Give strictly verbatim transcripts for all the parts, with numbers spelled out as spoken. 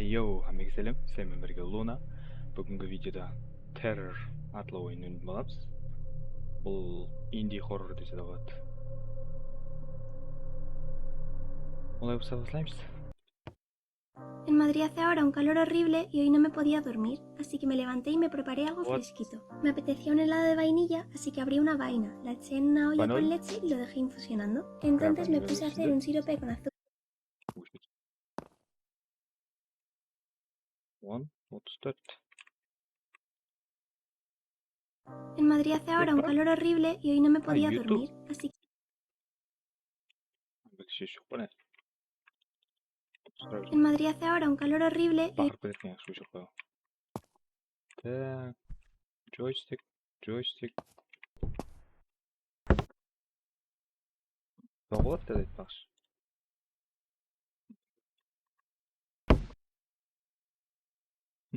Yo, hámmege sálem, sizler menen birge Luna. Búgingi videoda Terror atlı oyın oynaytuǵın bolamız. Bul indie horror dese de boladı. Olay bolsa, baslaymız. En Madrid hace ahora un calor horrible y hoy no me podía dormir, así que me levanté y me preparé algo fresquito. Me apetecía un helado de vainilla, así que abrí una vaina, la eché en una olla con leche y lo dejé infusionando. Entonces me puse a hacer un sirope con azúcar. On otuz tórt. En Madrid hace ahora un calor horrible y hoy no me podía dormir, así que... En Madrid hace ahora un calor horrible y... Baqırıp ketken, yaxshi qoyıp qoyıń. Tak, joystik, joystik. Soǵıladı da aytpaqshı.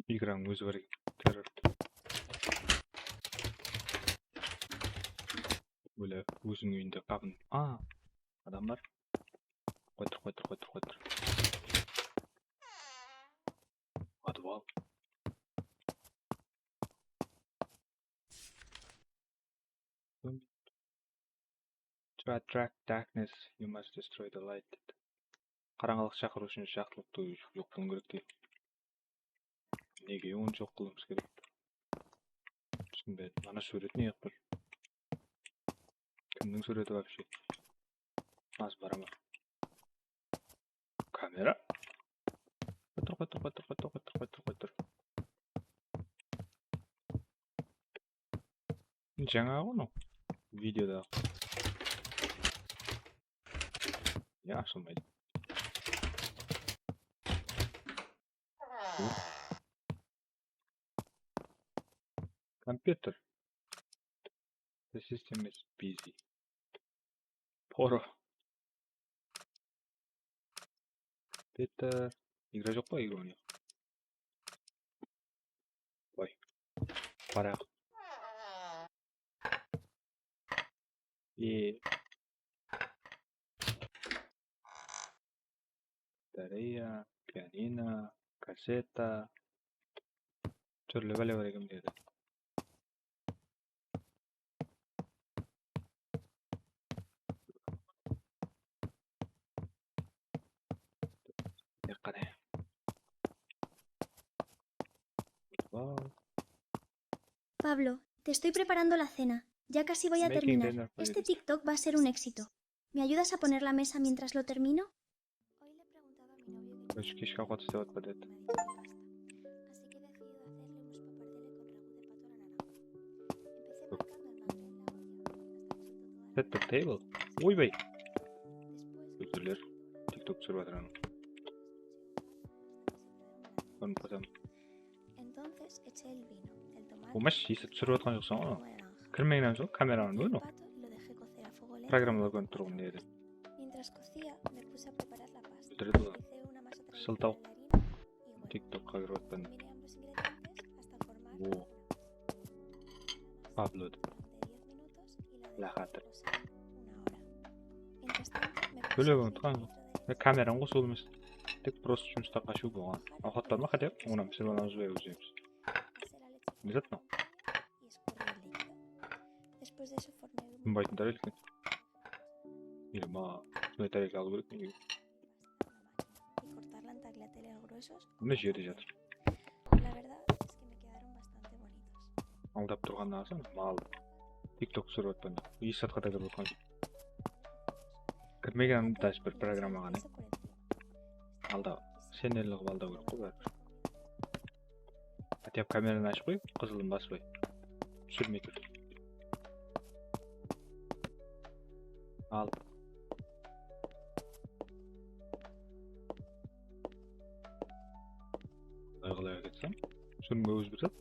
Igranıń ózi bar eken. Terror. Óle, óziniń úyinde qabın. A, adam bar. Qoytır, qoytır, qoytır, qoytır. Podval. To attract darkness, you must destroy the light, dedi. Qarańǵılıq shaqırıw ushın jaqtılıqtı joq qılıw kerek, deydi. Nege onı joq qılıwımız kerek? Túsinbedim. Ana súwret ne qılıp tur? Kimniń súwreti вообще? Az barama. Kamera? Qoytır, qoytır, qoytır. Jańaǵı ǵoy mınaw. Videoda. Ya, ashılmaydı. Kompyuter. The system is busy. Poro. Bitta igra joq pa, igra oynayıq. Qoy. Barayıq. E. Batareya, pianino, kasseta. Túrli bále bar eken bu jerde. Qáne. Wow. Pablo, te estoy preparando la cena. Ya casi voy a terminar. Este TikTok va a ser un éxito. ¿Me ayudas a poner la mesa mientras lo termino? Ózge keshki awqat islep atır, dedi. Set the table. Oybay. Ózlerler TikTok túsirip atır anı. Kórinip qalsam. Bolmay, esi túsirip atqan joqsań ǵoy. Kirmegen joq, kameranı ból. Programmalar kórinip tur ǵoy, ne edi. Búldiredi ǵoy. Sıltaw. TikTokqa kirip atpan. O. Upload. Laxatır. Tólep otırǵan joq. Kamerań qosıwlı emes. Tek prosto jumıstan qashıw bolǵan. Awqat bar ma, хотя бы? Onı pisirip alamız ba ózimiz? Ne zat mınaw? Tınbaytın tárel eken. Ele ma, sonday tárelke alıw kerek. Mine, jerde jatır. Aldap turǵan narsa, mal. TikTok túsirip atpan. Hesh zatqa da kirip otqan joq. Kirmegen даже bir programmaǵa ne. Alda, sen elli qılıp aldaw kerek ǵoy báribir. Хотя бы kameranı ashıp qoy, qızılın basıp qoy. Túsirmey tur. Al. Qılay qılay ketsem, túsirmey ózi bir zat.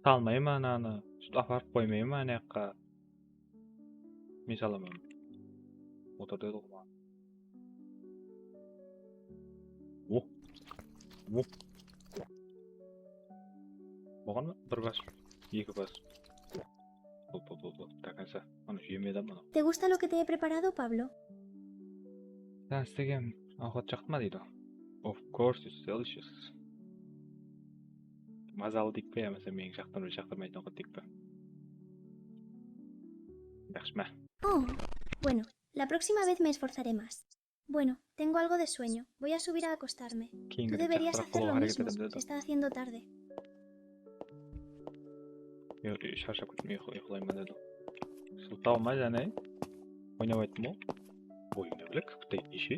Salmayman anı, sút aparıp qoymayman anayaqqa. Men salaman. Otır dedi ǵoy maǵan. Oh. Oh. Bolǵan ba? Bir bas, eki bas. Bol, bol, bol, bol. До конца. Anı jeme de mına. ¿Te gusta lo que te he preparado, Pablo? Sen istegen awqat jaqtı ma deydi. Of course it's delicious. Mazalı deyik pe yamasa meniń jaqtırmay jaqtırmaytın awqat deyik pe? Yaqshı ma? Oh, bueno, la próxima vez me esforzaré más. Bueno, tengo algo de sueño. Voy a subir a acostarme. Tú deberías hacer lo mismo. Se está haciendo tarde. Sharshap kettim, uyqılayman dedi. Sıltaw ma jáne? Oynap ayttım ǵo. Boyıń ne bilek, bitta neshe?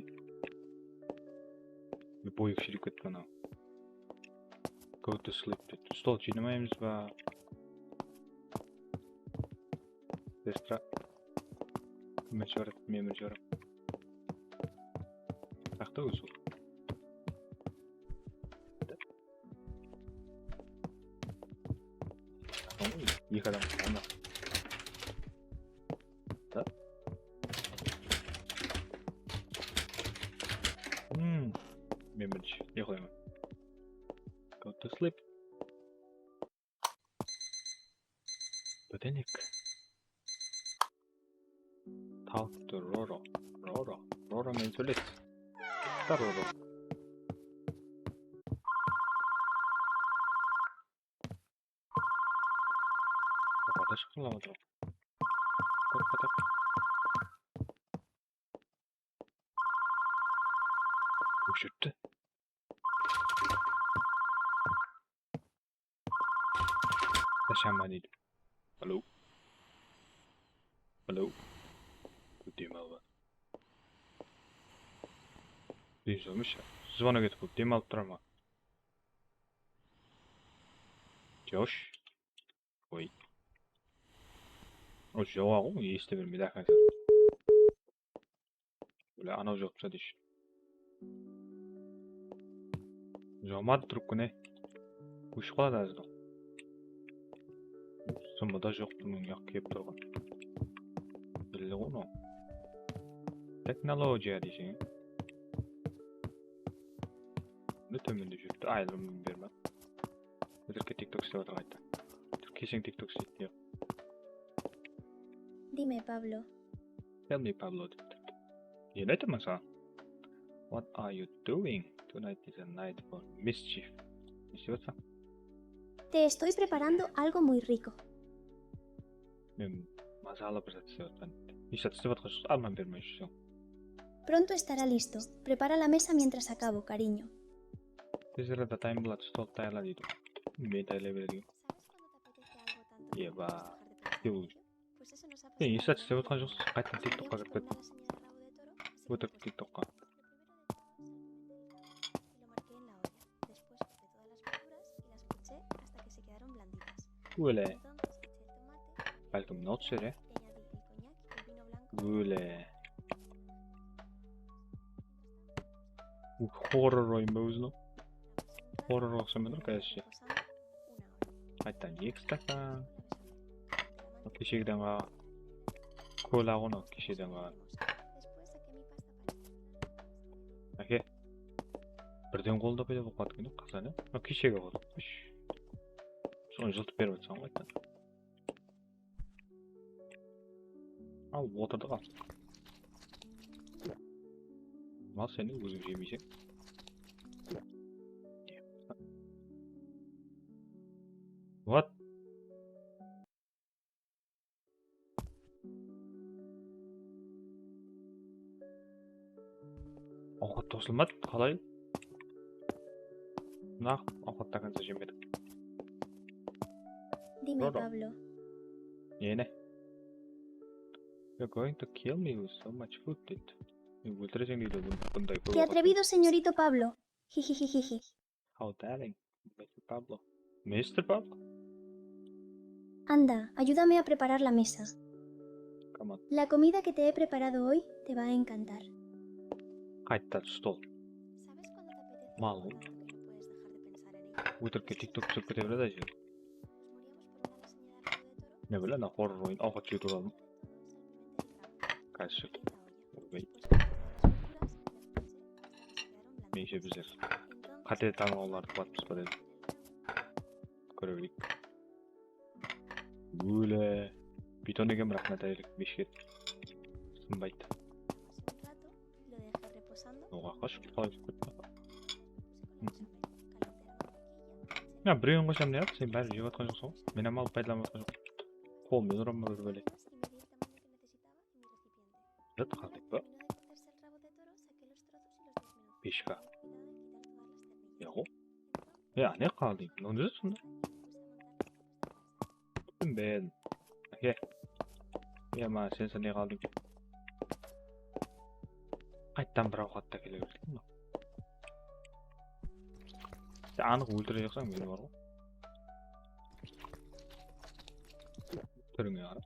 Boyı kishi dep ketti mınaw. Go to sleep dedi. Stol jıynamaymız ba? Sestra. Men shıǵaradı, men shıǵaradı. Taqta ózi ol. Eki adam qaldı. Da. Hmm. Men birinshi uyqılayman. Go to sleep. Bótenek. Talk to Roro. Roro. Roro menen sóyles. Da Roro. Oqata shıqırlap atır. Qorqpa tap. Óshiripti. Qashan ma deydi. Alo. Alo. Dem alıp atır. Deń saw ma? Zvonok etip qoyıp, dem alıp turaman. Josh. Oy. O, joq ǵoy, esite bermeydi, ákenseń. Bile, anaw joq, sadis. Joqmadı trubkanı. Óship qaladı házir. Sımı da joq, bunıń yaq kelip turǵan. Bildi ǵoy mınaw. Texnologiya deyseń. Ne tómende júripti, ayırımın berme. Házirgi TikTok islep atır qayta. Keseń TikTok isleydi. Dime, Pablo. Tell me, Pablo, depti. Neni aytaman saǵan? What are you doing? Tonight is a night for mischief. Ne islep atırsań? Te estoy preparando algo muy rico. Men mazalı bir zat islep atırman. Hesh zat islep atqan joqsız, arman bermey júrseń. Pronto estará listo. Prepara la mesa mientras acabo, cariño. Tez arada tayın boladı, stoldı tayarla deydi. Men tayarlay beredi eken. Eba. Sen hesh zat islep atqan joqsız, qaytadan TikTokqa kirip ket. Ótirip TikTokqa. Óle. Bálkim mınaw túser, ya? Óle. Horror oyın ba ózi mınaw? Horrorǵa uqsamay tur, kóresiz. Qaytadan eki stakan. Keshegiden qalǵan. Kola ǵoy mınaw, keshegiden qalǵan. Áke. Birden qolda payda bolıp qaldı eken, qazan, ya? Mınaw keshegi ǵoy. Úsh. Sonı jıltıp berip atsań ǵoy, qaytadan. Al, otırdıq al. Mal seni óziń jemeyseń. What? Awqat tosılmadı, qalay? Naq awqat до конца jemedik. Dime, Pablo. Neni? You're going to kill me with so much food, deydi. Meni óltireseń deydi, bun-, bunday kóp awqat. Qué atrevido, señorito Pablo. Jijijijiji. How daring, mister Pablo. Mister Pablo? Anda, ayúdame a preparar la mesa. Come on. La comida que te he preparado hoy te va a encantar. Qaytta stol. Mal ǵoy. Ótirikke TikTok túsirip kete beredi, áytewir. Ne bileyim, ana horror oyın, awqat jew tuwralı. Kázir. Menshe bizler qáte tańlawlardı qılatpız ba dep. Kóre bereyik. Óle. Piton eken, biraq, mına tárelek beshket. Sınbaydı. Lo dejé Oǵan qashıp qalay ketip ketti? Ya, birewin qoysam ne qıldı? Sen bárin jep atqan joqsań ǵoy. Men hám alıp paydalanıp atqan joqpan. Qolımnan uraman bir bále. Zat qaldı ba? Peshka. Yoq. Ya, ne qaldı? Ne sonda? Bildim ben. Ake. Ya, ma, sen, sen ne qaldıń? Qayttan bir awqatta kele bersin. Sen anıq óltirejaqsań meni bar ǵoy. Túrińe qara.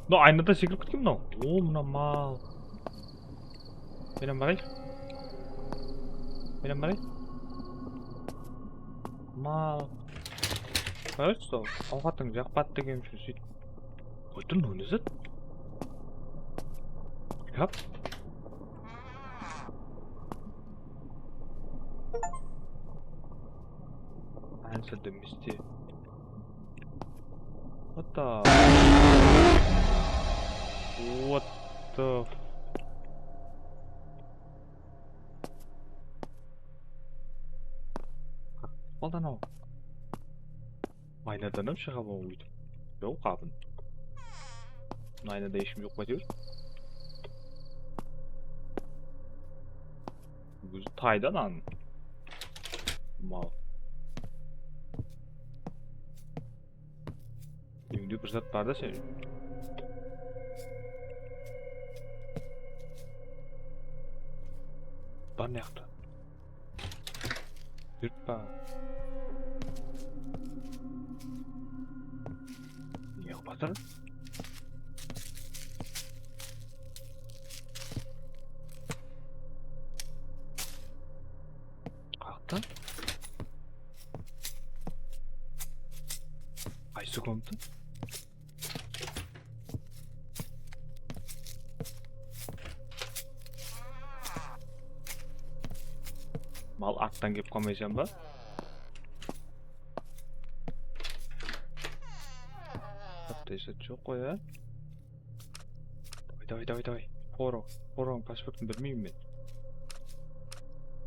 Mınaw aynada sekirip ketken mınaw. O, mına mal. Men hám barayın. Men hám barayın. Mal. Qoyayıq, sol. Awqatıń jaqpadı degen ushın súytip. Qoydı, mınaw ne zat? Yap. Answer the mystery. What the? What the? Qaldı anaw. Aynadan hám shıǵa almaw óytip. Joq, qabın. Aynada eshkim joq pa, áytewir? Ózi taydan an. Mal. Úyińde bir zat bar da sen. Bar ne jaqta? Júrip pa? Ne qılıp atır? Qaqtı. Qaysı komnata? Mal, arttan kelip qalmaysań ba? Aptesat joq ǵoy, á? Davay, davay, davay, davay. Poro, Poronıń pasportın bilmeymen men.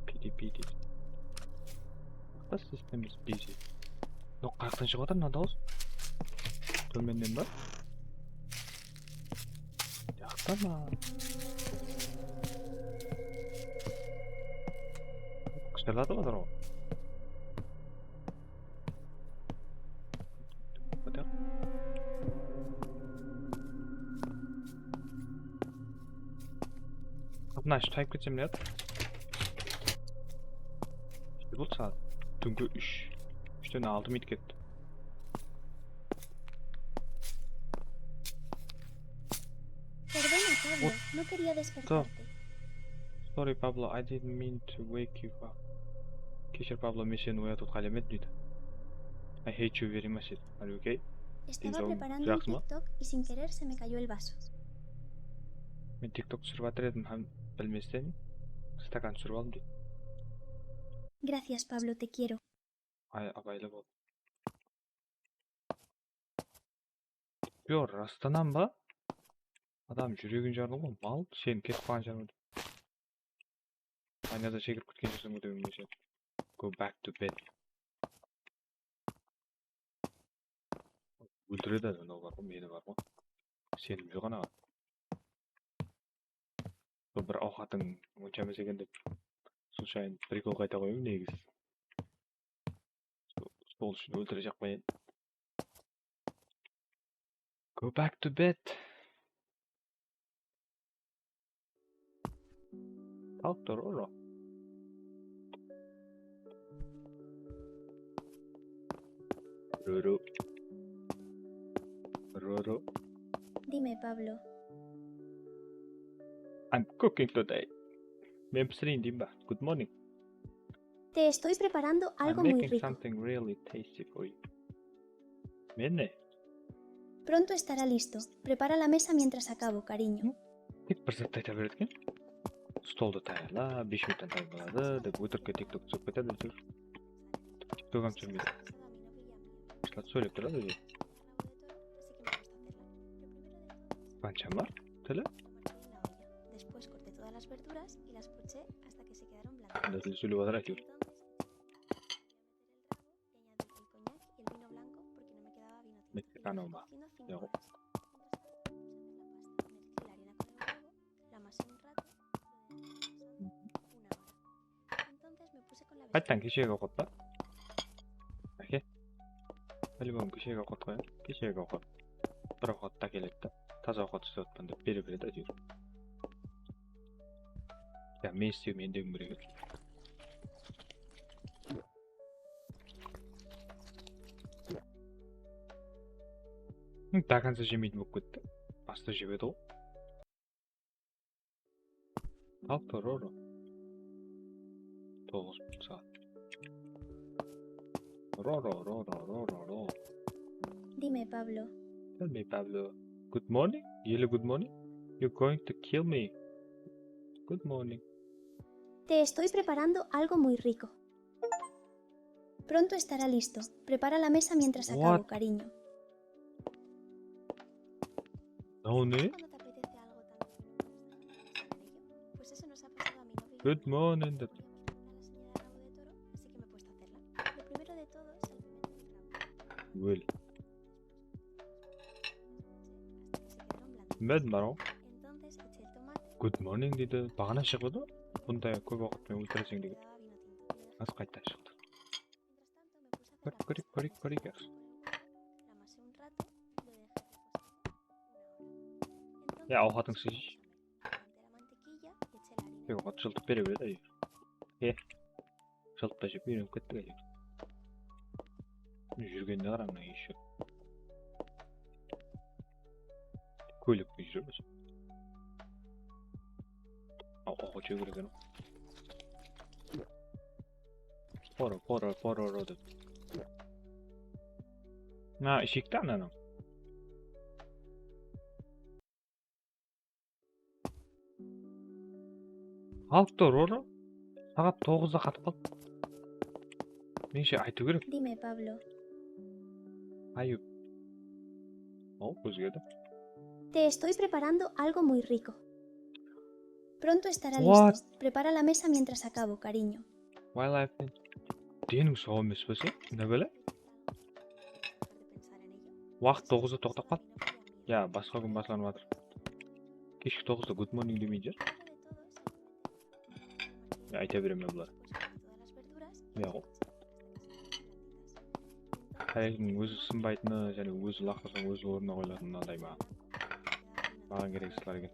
Pidi, pidi. System is busy. Yoq, qayaqtan shıǵıp atır mına dawıs? Tómennen ba? Jaqta ma? Qıshqırlatıp atır ǵoy. Qapını ashıp tayıp ketsem ne? Neshte boldı saat? Túngi úsh. Úshten altı minut ketti. Perdona, Pablo, no quería despertarte. Sorry, Pablo, I didn't mean to wake you up. Keshir, Pablo, men seni oyatıwdı qálemedim, deydi. I hate you very much, deydi. Are you okay? Estaba preparando un TikTok y sin querer se me cayó el vaso. Men TikTok túsirip atır edim hám bilmesten stakan túsirip aldım, deydi. Gracias, Pablo, te quiero. Ay, abaylı bol. Yo, rastanan ba? Adam júregin jardı ǵoy, mal, sen ketip qalǵan jarma. Aynada sekirip ketken júrseń ǵoy degen. Go back to bed. Óltiredi adam, mınaw bar ǵoy, meni bar ǵoy. Senim joq anaǵan. Sol bir awqatıń onsha emes eken dep, sluchayno prikol qayta qoydım negizi. Sol ushın óltirejaq pa edi. Go back to bed. Talk to Roro. Roro. Roro. Dime, Pablo. I'm cooking today. Men pisireyindeyin ba? Good morning. Te estoy preparando algo muy rico. I'm making something really tasty for you. Men ne? Pronto estará listo. Prepara la mesa mientras acabo, cariño. Tek bir zattı ayta beredi eken. Stoldı tayarla, bes minuttan tayarladı, dep ótirikke TikTok túsirip ketedi, áytewir. TikTok hám túsirmeydi. Bashqalar sóylep turadı ózi. Qansha ma tili? Después corté todas las verduras y las poché hasta que se quedaron blandas. Qanday tilde sóylep atır, áytewir. Entonces, meter el rabo y añadir el coñac y el vino blanco porque no me quedaba vino tinto. Mexicano ma? Cocido cinco Yoq. Horas. Mientras tanto, me puse a hacer la pasta. Mezclé la harina con el huevo, la amasé un rato y lo dejé reposando una hora. Entonces me puse con la Qayttan keshegi awqat pa? Áke. По-любому keshegi awqat qoy. Keshegi awqat. Bir awqattı ákeledi da. Taza awqat islep atırman dep bere beredi, áytewir. Ya, men islewim endegim kerek edi. Hım, до конца jemeytin bolıp ketti. Basta jep edi ǵoy. Al, tur, ur. Toǵız saat. Ro, ro, ro, ro, ro, ro, ro. Dime, Pablo. Tell me, Pablo. Good morning? Yele good morning? You're going to kill me. Good morning. Te estoy preparando algo muy rico. Pronto estará listo. Prepara la mesa mientras acabo, What? Cariño. Mınaw ne? Cuando te apetece algo tan divino como estar pensando en ello, pues eso nos ha pasado a mi novio y a mí. Good morning dep. Habíamos preguntado a la señora Rabo de Toro, así que me he puesto a hacerla. Lo primero de todo es el primer rabo. Ól. Hasta que se quedaron blanditas. Bilmedim, mınaw. Entonces eché el tomate. Good morning deydi. Baǵana shıǵıp edi. Bunday kóp waqıt menen óltireseń degen. Quedaba vino tinto. Házir qaytadan shıqtı. Mientras tanto me puse a hacer la Kórik, kórik, pasta. kórik, kórik, yaqshı. La amasé un rato y lo dejé reposando una hora. Entonces, Ya, awqatıńdı ish. Levanté la mantequilla y eché la harina. Tek waqıt jıltıp bere beredi, áytewir. E, jıltpay jep úyrenip kettik, áytewir. Júrgenine qarań, mına eshek. Kóylek penen júremiz. Aw, aw, júrgen eken. Poro, poro, pororo dep. Na, ishekte ananıń. Al tur, ur. Saat toǵızda qatıp qaldı. Menshe aytıw kerek. Dime, Pablo. Ayıp. O, ózgerdi. Te estoy preparando algo muy rico. Pronto estará What? Listo. Prepara la mesa mientras acabo, cariño. Wildlife. Deniń saw emes pe sen? Ne bále? Waqıt toǵızda toqtap qal. Ya, basqa kún baslanıp atır. Keshki toǵızda good morning demeydi. Ya, ayta beremen bular. Ya, háreketiń ózi sınbaytını, jáne ózi laqırsa, ózi ornına qoyılatını unaday maǵan. Maǵan kerek zatlar eken.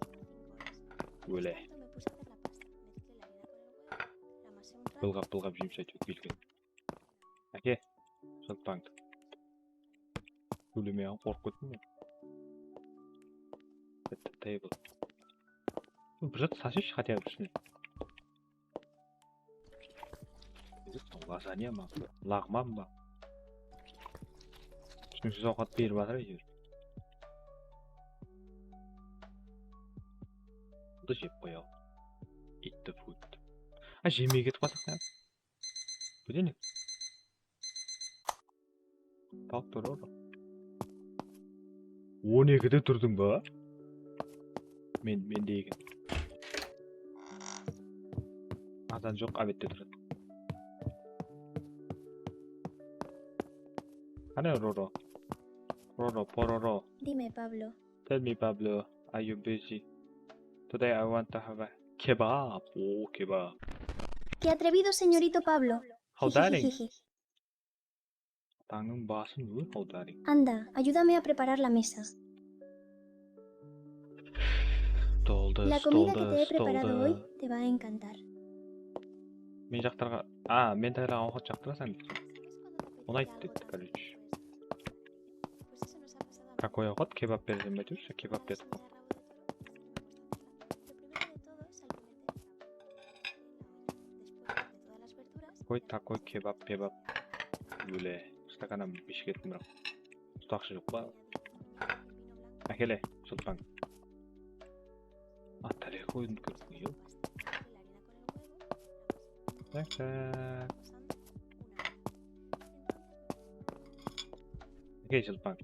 Óle. Bılǵap-bılǵap jeymiz, áytewir, kelgen. Áke, jıltpańdı. Sóylemey-aq, qorqıp kettim men. Bitti, table. Bir zat sasayınshı, хотя бы, ústine. Lazanya ma? Laǵman ba? Túsiniksiz awqat berip atır, áytewir. Bundı jep qoyayıq. Eat the food. A, jemege ketip qalsaq ya. Bu ne? Tawıp tur, ur. On ekide turdıń ba? Men, mende eken. Azan joq, обедте turadı. Qane, Roro? Roro, pororo. Dime, Pablo. Tell me, Pablo, are you busy? Today I want to have a kebab. Oh, kebab. Qué atrevido, señorito Pablo. How daring. Jijijiji. Atańnıń basın ól, how daring. Anda, ayúdame a preparar la mesa. Stoldı, La comida que te he stoldı, preparado hoy stoldı. Te va a encantar. Men jaqtırǵan, a, men tayarlaǵan awqat jaqtırasań. Unaydı dedi, короче. Какой awqat? Kebab bersem be, aytewshi, kebab berip qoy. Qoy, такой kebab, pebab. Óle, stakanam beshik ettim, biraq. Tutaqshı joq pa? Ákele, Chulpan. A, tálek qoydım kórip qoyayın. Tak, tak. Ákele, Chulpan.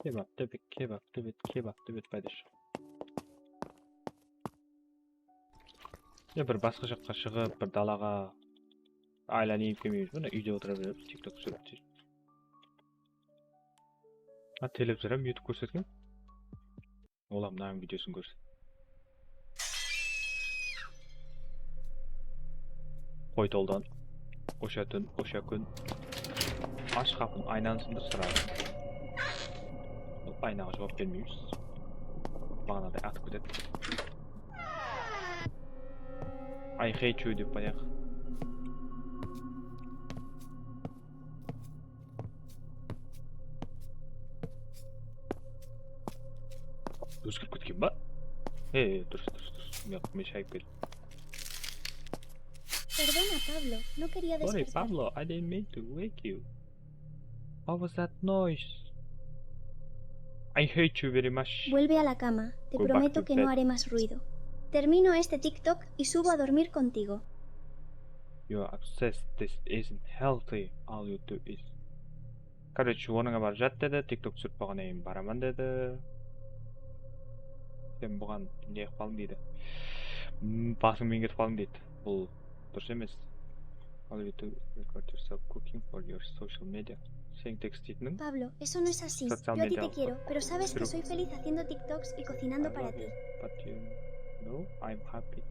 Kebap, tebek, kebap, tebek, kebap, tebek, paydash. Ya bir basqa jaqqa shıǵıp, bir dalaǵa aylanıp kelmeymiz. Mına úyde otıra beremiz, TikTok túsirip. Ha, televizor hám YouTube kórsetken. Ol hám mınanıń videosın kórset. Qoy toldan. Osha tún, osha kún. Ash qapın, aynanı sındır, sıradı. Aynaǵa juwap bermeymiz. Baǵanaday atıp ketedi. I hate you dep qoyayıq. Ózgerip ketken ba? E, e, durıs, durıs, durıs. Men, men shayıp kettim. Perdona, Pablo. No quería despertarte. Sorry, Pablo. I didn't mean to wake you. What was that noise? I hate you very much. Vuelve a la cama. Te prometo que no haré más ruido. Termino este TikTok y subo a dormir contigo. You're obsessed. This isn't healthy. All you do is Короче, ornıńa barıp jat dedi, TikTok túsirip bolǵannan keyin baraman dedi. Sen buǵan ne qılıp qaldıń deydi. M, basıńdı meńzetip qaldıń deydi. Bul durıs emes. All you do is record yourself cooking for your social media. Seniń tek isteytiniń Pablo, eso no es así. Yo a ti te quiero, pero sabes que soy feliz haciendo TikToks y cocinando para ti. But you know I'm happy.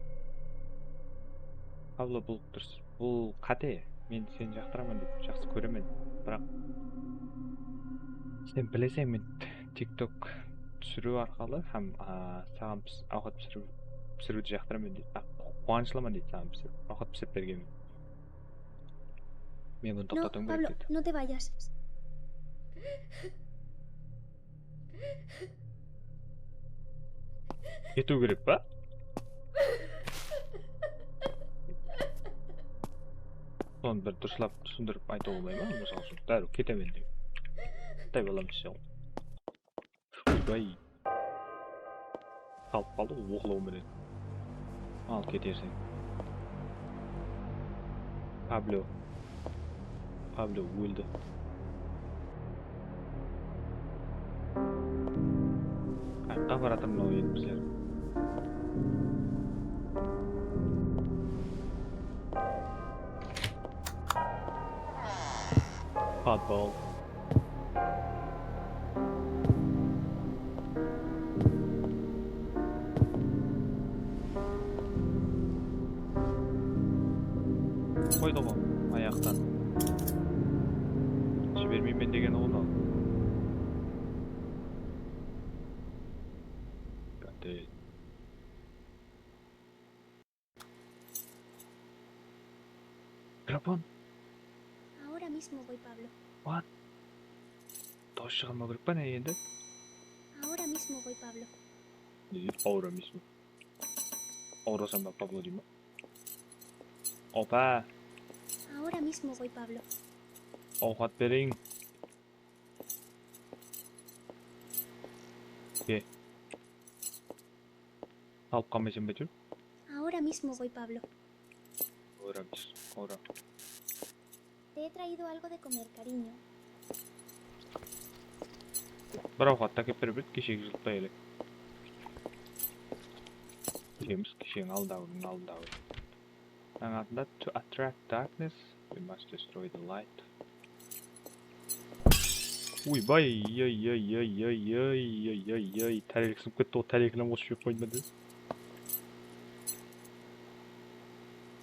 Pablo, bul durıs. Bul qáte. Men seni jaqtıraman dep, jaqsı kóremen. Biraq sen bileseń, men TikTok túsiriw arqalı hám, a, saǵan pis-, awqat pisiriw, pisiriwdi jaqtıraman deydi. A, quwanıshlıman deydi saǵan pisirip, awqat pisirip bergenime. Men bunı toqtatıwım kerek deydi. No, Pablo, no te vayas. Ketiw kerek pa? Sonı bir durıslap túsindirip aytıwǵa bolmay ma? Mısal ushın, dárriw ketemen dep. Qıtay balam deseń. Oybay. Qalıp qaldı ǵoy oqlaw menen. Al, keterseń. Pablo. Pablo óldi. Qayaqqa baratır mınaw endi bizler? Podval. Qoydı ǵo ayaqtan. Jibermeymen degeni ǵo mınaw. Gádey. Mikrofon. Ahora mismo voy, Pablo. What? Dawıs shıǵarmaw kerek pa ne endi? Ahora mismo voy, Pablo. Ne deydi? Ahora mismo. Awırasam ba, Pablo dey ma? Opa. Ahora mismo voy, Pablo. Awqat beriń. Ke. Alıp qalmaysań ba, júr? Ahora mismo voy, Pablo. Ahora mismo, ahora. Te he traído algo de comer, cariño. Bir awqattı ákep berip edi, keshegi jıltay ele. Bilemiz, keshegiń aldawınıń aldawı. Mınań atında to attract darkness, we must destroy the light. Uy, bay, yay, yay, yay, yay, yay, yay, yay, yay, tárelki sınıp ketti ǵoy, tárelkini hám qosıp jibep qoydım ba dedi.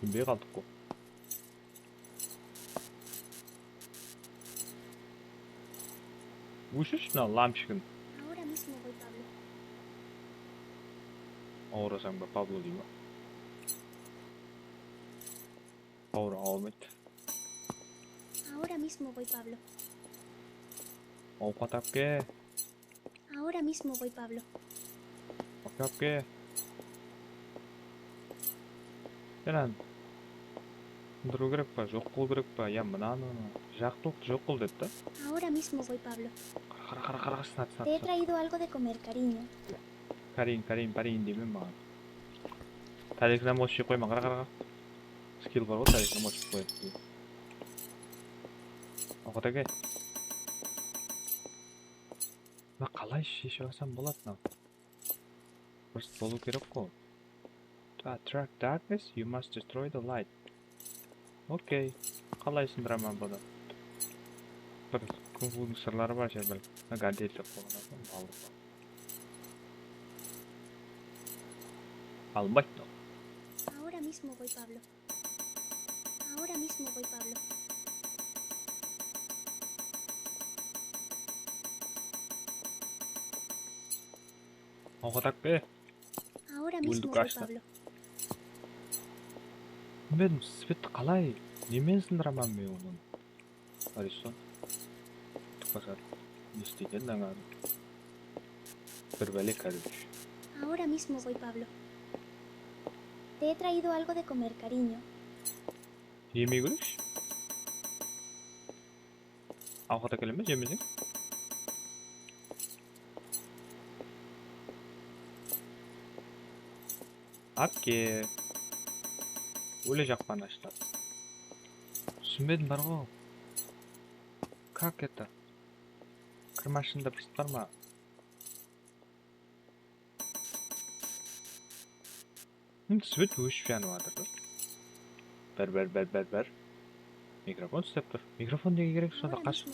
Kúnbey qaldıq ǵoy. Óshirshi mına lampochkini. Ahora mismo voy, Pablo. Awırasań ba, Pablo dey ma? Awır, awırmaydı. Ahora mismo voy, Pablo. Awqat ápke. Ahora mismo voy, Pablo. Ápke, ápke. Sen an. Sındırıw kerek pa, joq qılıw kerek pa? Ya mınanı, jaqtılıqtı joq qıl dedi da. Ahora mismo voy, Pablo. Qara, qara, qara, sınat, sınat, sınat. Te he traído algo de comer, cariño. Kariń, kariń, pariń deymen maǵan. Tárek zamot jep qoyma, qara, qara, qara. Skill bar ǵoy, tárek zamot jep qoyadı. Awqat eke. Mına qalay sheship alsam boladı mınaw? Burst bolıw kerek ǵo. To attract darkness, you must destroy the light. Okey. Qalay sındıraman bunı? Bir kung-fudıń sırları bar shıǵar, bir. Mına gantel dep qoyǵan eken, aldı. Almaydı. Ahora mismo voy, Pablo. Ahora mismo voy, Pablo. Awqat aqpe. Ahora mismo voy, Pablo. Bilmedim, svetti qalay? Nemen sındıraman men onı? Ariston. Kútip basar. Ne isteydi endi ańa? Bir bále, короче. Ahora mismo voy, Pablo. Te he traído algo de comer, cariño. Jemey kóreyikshi. Awqat ákeleme, jemeseń. Ápke. Óle jaqpan ashlar. Túsinbedim bar ǵo. Как это? Kir mashinada burst bar ma? Hım, svet óship janıp atır da. Bir, bir, bir, bir, bir. Mikrofon islep tur. Mikrofon nege kerek sonda? Qash-,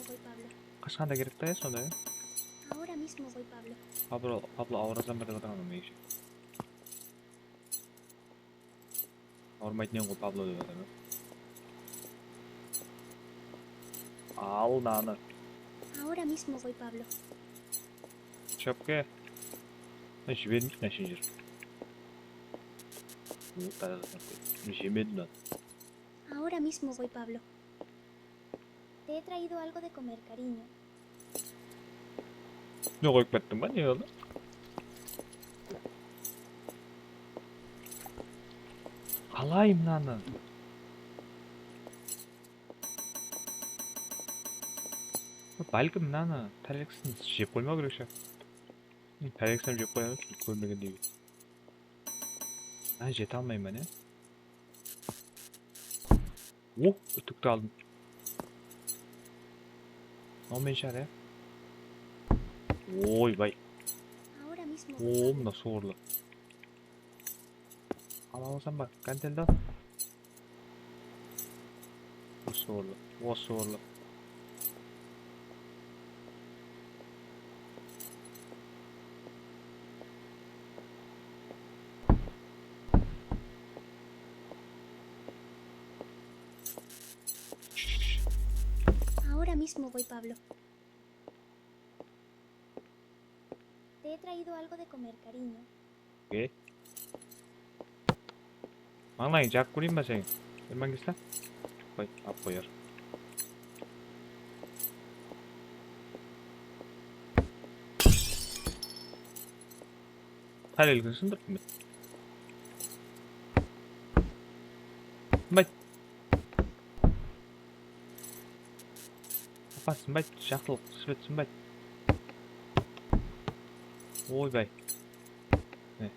qashqanda kerek ta, ya, sonda, ya. Pablo, Pablo, awırasań ba dep atırman, menimshe. Awırmaydı eken ǵoy, Pablo dep atır. Al mınanı. Ahora mismo voy, Pablo. Chapke. Mına jibermeydi mına shinjir. Jemedi mınanı. Ahora mismo voy, Pablo. Te he traído algo de comer, cariño. Ne qoyıp kettiń ba, ne boldı? Qalay mınanı? Bálkim mınanı tárleksin jep qoymaw kerek shıǵar. Tárleksin jep qoyamız, kórmegendey. Mına jete almayman, ya. O, útikti aldım. Mınaw men shar, ya. Oy, bay. O, mına suwırlı. Ala alsam ba? Ganteldi al. Usı orlı, usı orlı. Ahora mismo voy, Pablo. Te he traído algo de comer, cariño. Okey. Mańlayıń jaǵıp kóreyin ba seniń? Bermańgizla. Qoy, alıp qoyar. Tárelgin sındırıptım men. Sınbaydı. Apa, sınbaydı, jaqsılıq, svet sınbaydı. Oybay. Ne?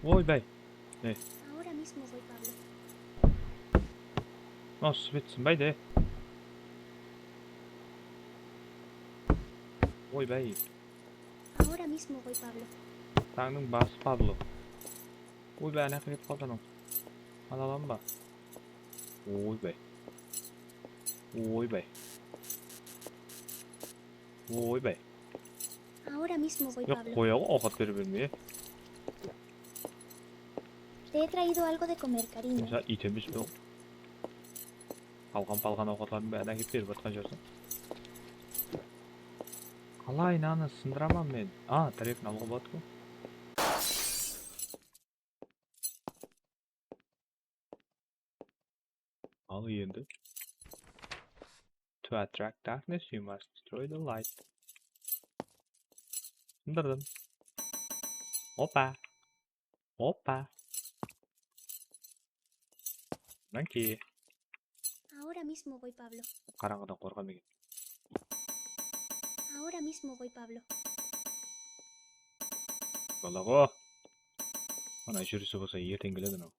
Oybay. Ne? Ahora mismo voy, Pablo. Mınaw svet sınbaydı, e. Oybay. Ahora mismo voy, Pablo. Tańnıń bası, Pablo. Oybay, ana ketip qaldı anaw. Ala alam ba? Oybay. Oybay. Oybay. Ahora mismo voy, Pablo. Yoq, qoya ǵo, awqat bere bermey. Te he traído algo de comer, cariño. Mısal, iyt emes pe ol? Qalǵan-palǵan awqatlardıń bárin ákep berip atqan júrseń. Qalay mınanı sındıraman men? A, tárepin alıwǵa boladı ǵo. Al endi. To attract darkness, you must destroy the light. Sındırdım. Opa. Opa. Mınaw ki. Ahora mismo voy, Pablo. Qarańǵıdan qorqa ma eken? Ahora mismo voy, Pablo. Balaǵo. Ana júrisi bolsa erteń keledi anaw.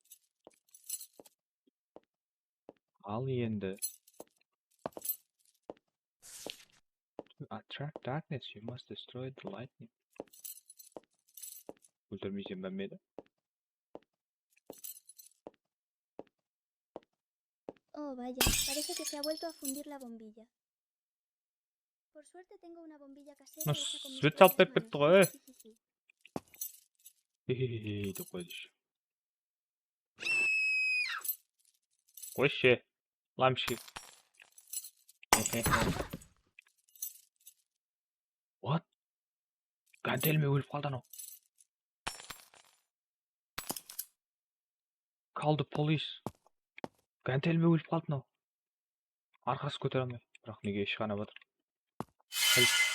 Al endi. To attract darkness, you must destroy the lightning. Óltirmeysen be meni? Oh, vaya, parece que se ha vuelto a fundir la bombilla. Por suerte tengo una bombilla casera hecha con mis propias manos. Svet salıp berip ketti ǵoy. Jijiji. Hehehe, dep qoydı. Qoyshı, lamshki. What? Gántelime ólip qaldı anaw. Call the police. Gántelime ólip qaldı anaw. Arqası kótere almay. Biraq nege ishqana batır?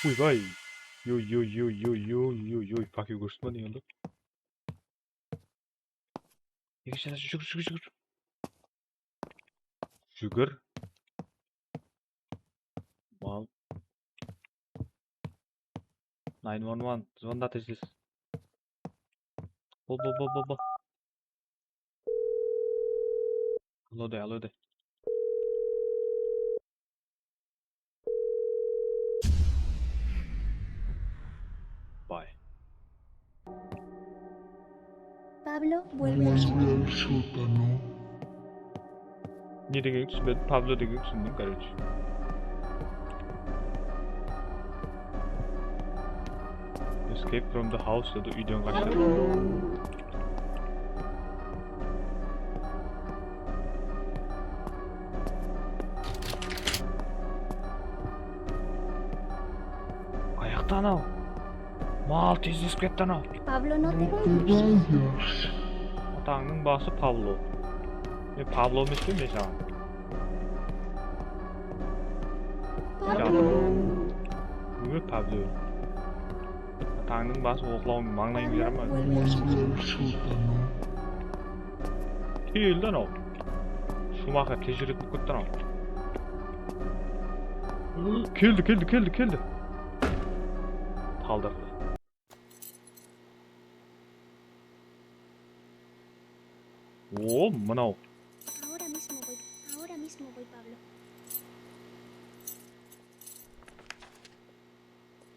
Oybay. Yoy, yoy, yoy, yoy, yoy, yoy, yoy. Pakiw kórsetpedi endi. Nege jatır? Júgir, júgir, júgir. Júgir. Mal. Nine one one, звонда tez tez. Bol, bol, bol, bol, bol. Alo de, alo de. Bay. Pablo vuelve al sótano. Ne degenin túsinbedim, Pablo degenin túsindim, короче. Escape from the house dedi, úyden qashtı. Qayaqta anaw? Mal tezlesip ketti anaw. Pablo, no te vayas. Atańnıń bası Pablo. Men Pablo emes pe men saǵan? Pablo. Nege Pablo? Atańnıń bası oqlawın mańlayıńa jarama. Keldi anaw. Shumaxer tez júredi bolıp ketti anaw. Keldi, keldi, keldi, keldi. Taldırdı. O, mınaw. Ahora mismo voy, ahora mismo voy, Pablo.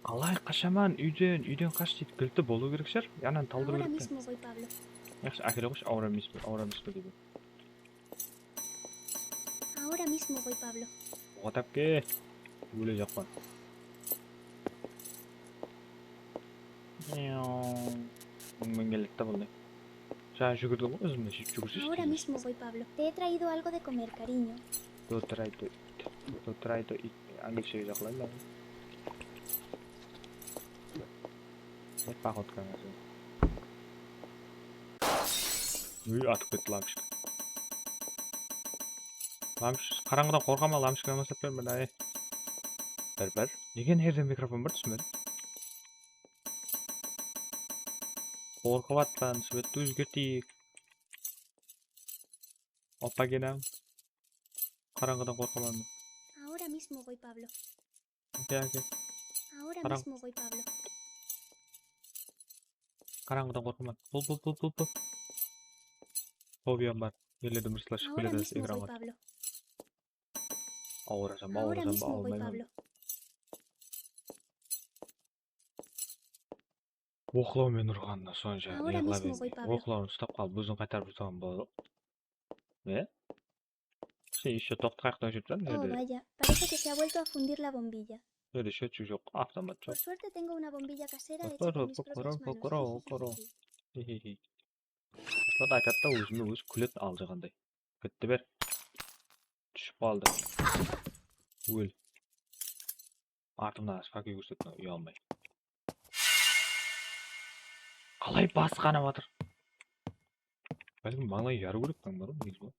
Qalay qashaman úyden, úyden qash deydi, gilti bolıw kerek shıǵar. Yanan taldırıw kerek. Ahora mismo voy, Pablo. Yaqshı, ákele qoyshı, ahora mismo, ahora mismo deydi. Ahora mismo voy, Pablo. Oqatap ke. Ólejaqpan. Mıń mıń keledi da bunday. Jańa júgirdi ǵoy, ózimnen jep júgirse. Ahora mismo voy, Pablo. Te he traído algo de comer, cariño. Lo traído it. Lo traído it. Angilshege jaqlayın da. Poxodka. Úy, atıp ketti lamshik. Lamsh, qarańǵıdan qorqa ma, lamshik, namasat ber mına, ey. Bir, bir. Nege mına jerde mikrofon bar, túsinbedim. Qorqıp atpan, svetti ózgerteyik. Oppa, kenań. Qarańǵıdan qorqaman men. Ahora mismo voy, Pablo. Aka, aka. Ahora mismo voy, Pablo. Qarańǵıdan qorqaman. Bul, bul, bul, bul, bul. Fobiyam bar. Ellerden bir sıla shıǵıp keledi ekranǵa. Ahora mismo voy, Pablo. Awırasań ba, awırasań ba, awırmayman. Oqlaw menen urǵanına sonsha yıǵlap endi. Oqlawın uslap qalıp, ózin qaytarıp jutıǵan boladı. Ne? Sen ещё toqta, qayaqta júrip tur, nerde? Oh, vaya, parece que se ha vuelto a fundir la bombilla. Nerde счётчик joq, avtomat joq. Por suerte tengo una bombilla casera hecha con mis propias manos. Jijiji. Uslat aytadı da, ózime ózi kúledi aljıǵanday. Gitti ber. Túsip qaldı. Ól. Artımnan fake kórsetti, uyalmay. Qalay bası qanap atır? Bálkim mańlayı jarıw kerek, tań bar ǵoy, negizi bar.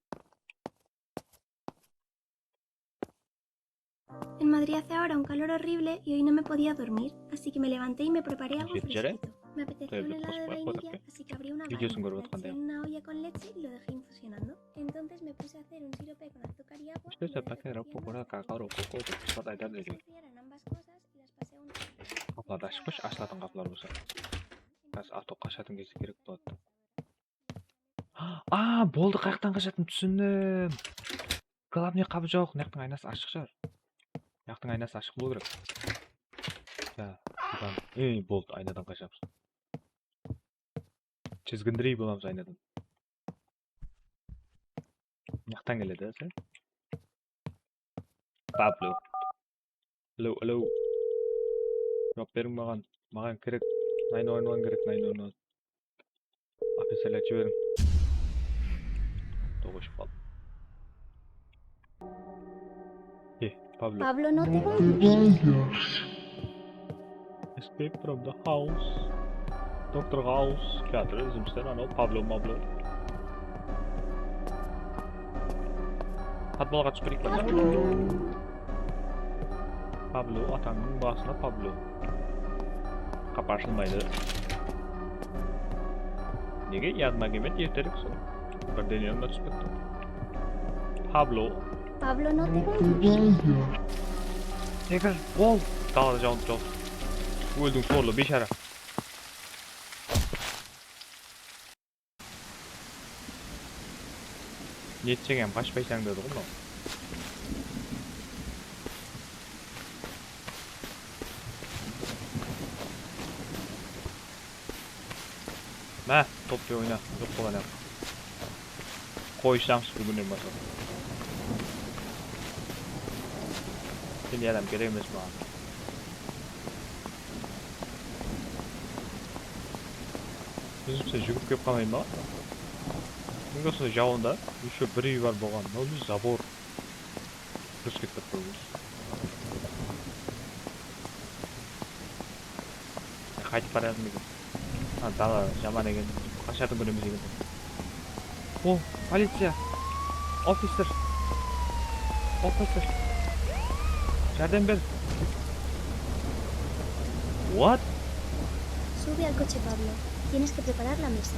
En Madrid hace ahora un calor horrible y hoy no me podía dormir, así que me levanté y me preparé algo fresquito. Me apetecía un helado de vainilla, así que abrí una vaina, lo eché en una olla con leche y lo dejé infusionando. Entonces me puse a hacer un sirope con azúcar y agua y me derretí en dos tarros. Después se enfriaran ambas cosas y las pasé a un Bulardı ashıp qoyshı, ashılatuǵın qapılar bolsa. Házir avto qashatın gezde kerek boladı. A, boldı, qayaqtan qashatın túsindim. Glavnıy qapı joq, mıyaqtıń aynası ashıq shıǵar. Mıyaqtıń aynası ashıq bolıw kerek. Ya, budan, ey, boldı, aynadan qashamız. Chizgindirey bolamız aynadan. Mıyaqtan keledi, sen? Pablo. Alo, alo. Juwap beriń maǵan. Maǵan kerek. Nine one one kerek, nine one one. Oficerlerdi jiberiń. Toǵıshıp qaldı. Eh, Pablo. Pablo, no te vayas. Escape from the house. Doktor House kiyatır, izimizden anaw Pablo Mablo. Podvalǵa túsip keteyik pa? Pablo, atańnıń basına Pablo. Qapı ashılmaydı. Nege? Yadıma kelmedi, erterek sol. Birden yadıma túsip ketti. Pablo. Pablo, no te vayas. Segiz, bol. Dalada jawın jawın. Óldiń, sorlı biyshara. Netseń hám qashpaysań dedi ǵoy mınaw. Má, toppi oyna, joq bolǵan edi. Qoyışamız búginnen baslap. Sendey adam kerek emes maǵan. Bizimse júgirip kelip qalmay ma? Mine, osınday jawında ещё bir úy bar bolǵan. Mınaw ne, забор. Durıs ketip atır ózi. Qaytıp barayatırmız eken. Ha, dala jaman eken. Qashatın kún emes eken. O, policiya! Officer! Officer! Járdem ber! What? Sube al coche, Pablo. Tienes que preparar la mesa.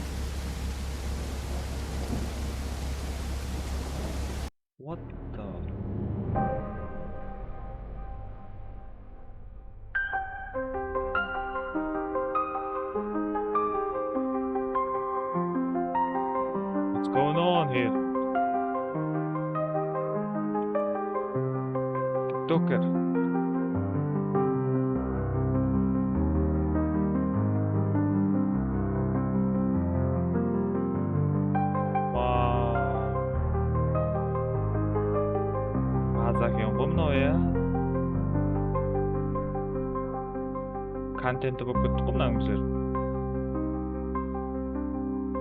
What the? What's going on here? TikToker. Wow. Mazza eken ǵoy mınaw, ya. Kontenti bolıp kettik ǵoy mınaw bizler.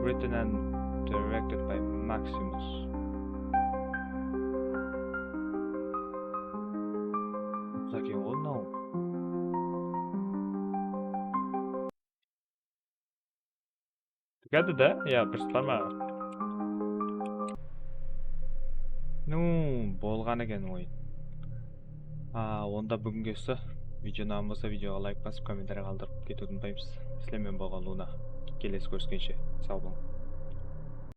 Written and directed by Maximus. Mazza eken ǵoy mınaw. Tugadi da, ya, durıs bar ma? Nu, bolǵan eken oyın. A, onda búginge usı. Video unaǵan bolsa videoǵa layk basıp, kommentariya qaldırıp ketiwdi umıtpaymız. Sizler menen bolǵan Luna. Kelesi kóriskenshe, saw bolıń.